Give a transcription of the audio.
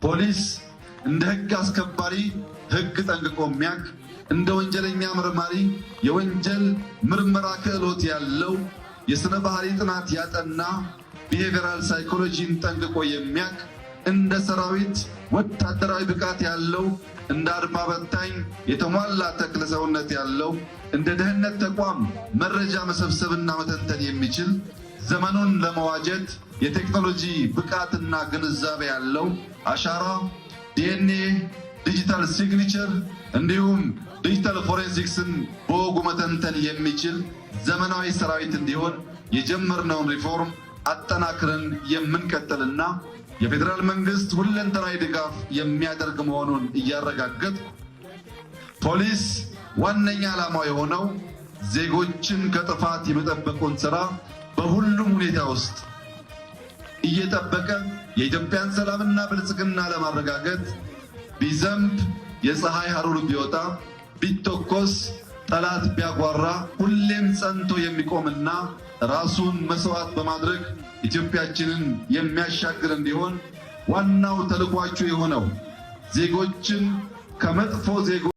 ፖሊስ እንደ ሕግ አስከባሪ ሕግ ጠንቅቆ የሚያውቅ፣ እንደ ወንጀለኛ መርማሪ የወንጀል ምርመራ ክህሎት ያለው፣ የስነ ባህሪ ጥናት ያጠና፣ behavioral psychology ን ጠንቅቆ የሚያውቅ፣ እንደ ሰራዊት ወታደራዊ ብቃት ያለው፣ እንደ አድማ በታኝ የተሟላ ተክለ ሰውነት ያለው፣ እንደ ደህንነት ተቋም መረጃ መሰብሰብና መተንተን የሚችል፣ ዘመኑን ለመዋጀት የቴክኖሎጂ ብቃትና ግንዛቤ ያለው፣ አሻራ፣ DNA፣ digital signature እንዲሁም digital forensics ን በወጉ መተንተን የሚችል ዘመናዊ ሰራዊት እንዲሆን የጀመርነውን ሪፎርም አጠናክረን የምንቀጥልና የፌዴራል መንግስት ሁለንተናዊ ድጋፍ የሚያደርግ መሆኑን እያረጋገጥኩ፣ ፖሊስ ዋነኛ ዓላማው የሆነው ዜጎችን ከጥፋት የመጠበቁን ስራ በሁሉም ሁኔታ ውስጥ እየጠበቀ የኢትዮጵያን ሰላምና ብልጽግና ለማረጋገጥ ቢዘንብ፣ የፀሐይ ሐሩር ቢወጣ፣ ቢተኮስ፣ ጠላት ቢያጓራ ሁሌም ጸንቶ የሚቆምና ራሱን መስዋዕት በማድረግ ኢትዮጵያችንን የሚያሻግር እንዲሆን ዋናው ተልዕኳችሁ የሆነው ዜጎችን ከመጥፎ ዜጎች